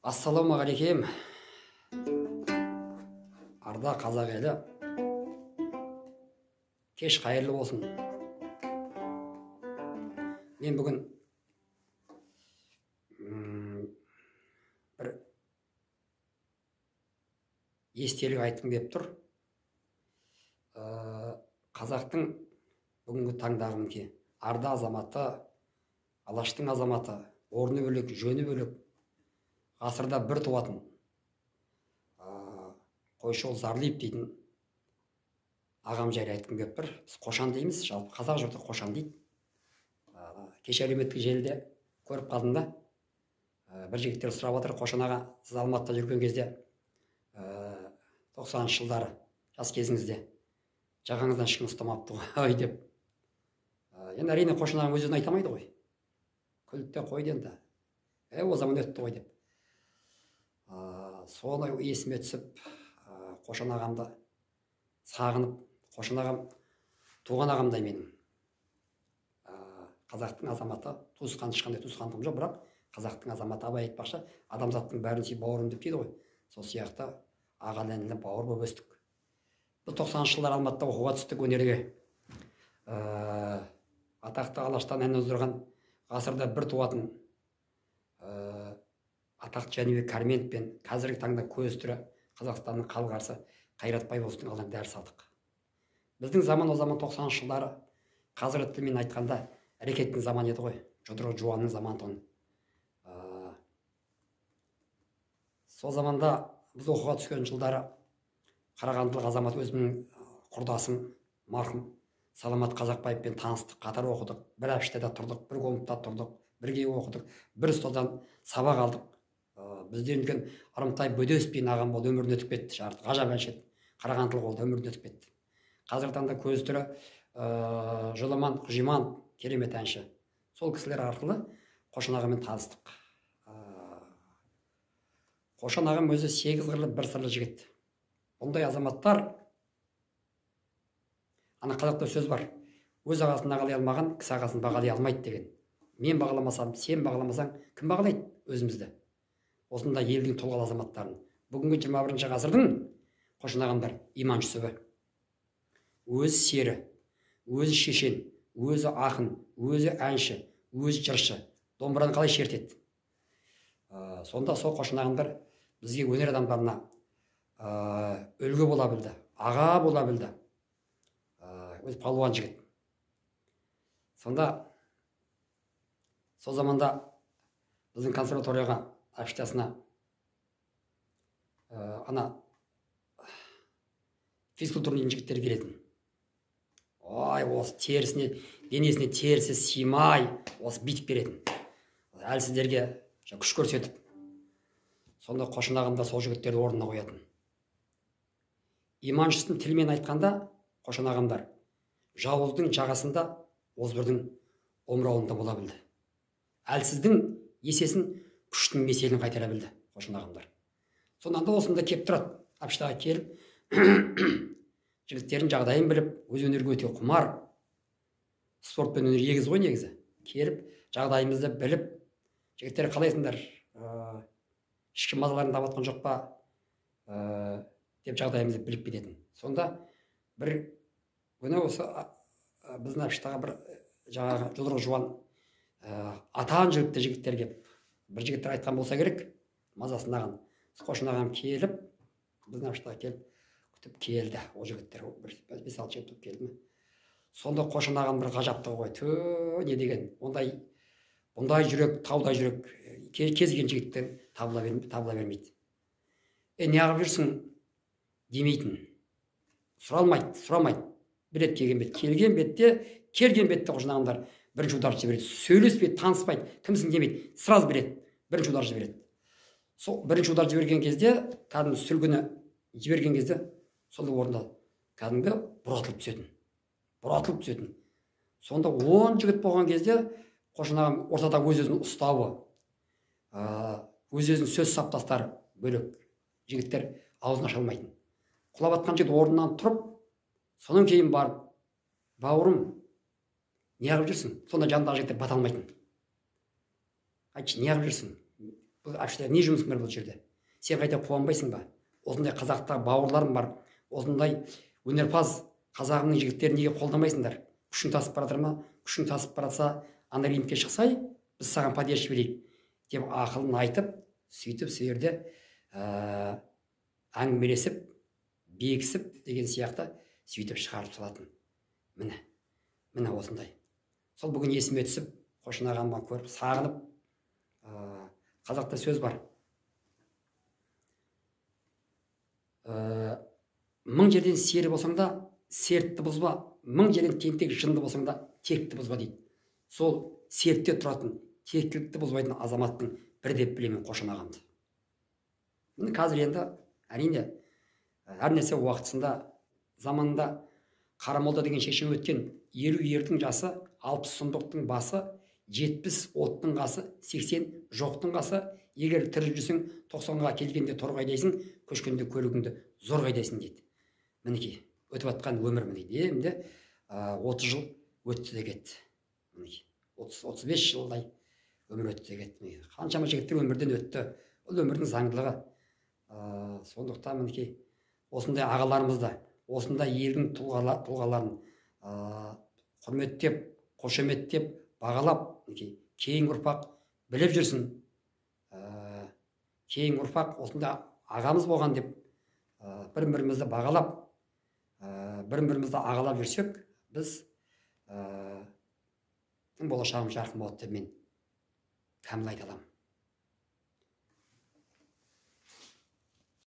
Ассалаумағалейкем, арда қазақ елі, кеш қайырлы болсын. Мен бүгін бір естелік айтқым келіп тұр. Қазақтың бүгінгі таңдағы мінекей арда азаматы, алаштың азаматы, орны бөлек, жөні бөлек, ғасырда бір туатын Қойшығұл Зарлиев дейтін ағам жайлы айтқым келіп тұр. Біз Қошан дейміз, жалпы қазақ жұрты Қошан дейді. Кеше әлеуметтік желіде көріп қалдым да, бір жігіттер сұрап жатыр: «Қошан аға, сіз Алматыда жүрген кезде, 90-шы жылдары жас кезіңізде жағаңыздан ешкім ұстамапты ғой» деп. Енді әрине Қошан ағам өз өзін айта алмайды ғой, күлді де қойды енді, о заман өтті ғой деп. Соны есіме түсіп, Қошан ағамды сағынып, Қошан ағам туған ағамдай менің. Қазақтың азаматы, туысқан, ешқандай туысқандығым жоқ, бірақ қазақтың азаматы, Абай айтпақшы, адамзаттың бәрін сүй бауырым деп дейді ғой, сол сияқты ағалы інілі бауыр болып өстік. Біз 90-шы жылдары Алматыда оқуға түстік өнерге. Атақты алаштан ән оздырған, ғасырда бір туатын атақты Жәнібек Кәрменов пен қазіргі таңда көзі тірі Қазақстанның халық әртісі Қайрат Байболсынның алдынан дәріс алдық. Біздің заман о заман 90-шы жылдары, қазіргі тілмен айтқанда, әрекеттің заманы еді ғой, жұдырық жуанның заманы тұғын. Сол заманда біз оқуға түскен жылдары қарағандылық азамат, өзімнің құрдасым, марқұм Саламат Қазақбаевпен таныстық, қатар оқыдық, бір общагада тұрдық, бір комнатада тұрдық, бірге оқыдық, бір ұстаздан сабақ алдық. Бізден үлкен Ырымтай Бөдесов деген ағам болды, өмірден өтіп кетті, жарты ғажап әнші еді, қарағандылық болды, өмірден өтіп кетті. Қазіргі таңда көзі тірі Жоламан Құжиман, керемет әнші. Сол кісілер арқылы Қошан ағамен таныстық. Қошан ағам өзі сегіз қырлы бір сырлы жігіт. Бұндай азаматтар, ана қазақта сөз бар, өз ағасын бағалай алмаған кісі ағасын бағалай алмайды деген. Мен бағаламасам, сен бағаламасаң, кім бағалайды өзімізді? Осындай елдің тұлғалы азаматтарын. Бүгінгі 21 ғасырдың Қошан ағамдар Иман Жүсібі. Өзі сері, өзі шешен, өзі ақын, өзі әнші, өзі жыршы. Домбыраны қалай шертеді? Сонда сол Қошан ағамдар бізге, өнер адамдарына үлгі бола білді, аға бола білді. Өзі палуан жігіт. Сонда сол заманда біздің консерваторияға, общагасына ана физкультурный жігіттер келетін. Ой, осы терісіне, денесіне терісі сыймай, осы бүйтіп беретін әлсіздерге күш көрсетіп. Сонда Қошан ағам да сол жігіттерді орнына қоятын. Иман Жүсіптің тілімен айтқанда, Қошан ағамдар жауыздың жағасында, озбырдың омырауында бола білді. Әлсіздің есесін, күштің меселін қайтара білді Қошан ағамдар. Сонда да осында келіп тұрады, общагаға келіп, жігіттердің жағдайын біліп, өз өнерге өте құмар, спорт пен өнер егіз ғой негізі. Келіп, жағдайымызды біліп, жігіттер, қалайсыңдар, ешкім мазаларын тауып жатқан жоқ па деп жағдайымызды біліп кететін. Сонда бір күні осы біздің общагаға бір жаңағы жұдырық жуан атан жігітті жігіттер келіп, бір жігіттер айтқан болса керек мазасын алған. Қошан ағам келіп, біздің общагаға келіп, күтіп келді ол жігіттер, бір бес алты жігіт болып келді ме. Сонда Қошан ағам бір ғажаптығы ғой, тө, не деген ондай, бұндай жүрек, таудай жүрек кез келген жігіттен табыла бермейді. Е, неғып жүрсің демейтін, сұралмайды, сұрамайды, біледі. Келген бет, келген бетте, келген бетте Қошан ағамдар бірінші удар жібереді, сөйлеспейді, таныспайды, кімсің демейді, сразу береді, бірінші удар жібереді. Сол бірінші удар жіберген кезде, кәдімгі сүлгіні жіберген кезде, сол орында кәдімгі бұратылып түсетін, бұратылып түсетін. Сонда 10 жігіт болған кезде Қошан ағам ортада өз өзін ұстауы, өз өзін сөз саптастары бөлек, жігіттер аузын аша алмайтын. Құлап жатқан жігіт орнынан тұрып, содан кейін барып, бауырым, неғып жүрсің? Сонда жанындағы жігіттер бата алмайтын. Айтшы, неғып жүрсің? Бұл әпшілер не жұмысың бар бұл жерде? Сен қайта қуанбайсың ба? Осындай қазақта бауырларым бар, осындай өнерпаз қазағымның жігіттерін неге қолдамайсыңдар? Күшің тасып бара жатыр ма? Күшің тасып бара жатса, ана рингке шықсай, біз саған поддержка берейік деп ақылын айтып, сөйтіп сол жерде әңгімелесіп, бекісіп деген сияқты сөйтіп шығарып салатын. Міне, міне осындай. Сол бүгін есіме түсіп, Қошан ағамды көріп, сағынып, қазақта сөз бар. Мың жерден сері болсаң да, сертті бұзба, мың жерден тентек жынды болсаң да, текті бұзба дейді. Сол сертте тұратын, тектілікті бұзбайтын азаматтың бірі деп білемін Қошан ағамды. Міне қазір енді әрине әр нәрсе уақытысында, заманында Қарамолда деген шешен өткен 50 ердің жасы, 60 сұмдықтың басы, 70 оттың қасы, 80 жоқтың қасы. Егер тірі жүрсең, 90-ға келгенде торғайдайсың, көшкенде көлігіңді зорға айдайсың дейді. Мінекей, өтіп жатқан өмір мінекей. Енді 30 жыл өтті де кетті. Мінекей, 35 жылдай өмір өтті де кетті. Қаншама жігіттер өмірден өтті. Ол өмірдің заңдылығы. Сондықтан мінекей, осындай ағаларымызды, осындай елдің тұлғаларын құрметтеп, қошеметтеп, бағалап, мінекей, кейінгі ұрпақ біліп жүрсін. Кейінгі ұрпақ осындай ағамыз болған деп бір-бірімізді бағалап, бір-бірімізді ағалап жүрсек, біз болашағымыз жарқын болады деп мен кәміл айта аламын.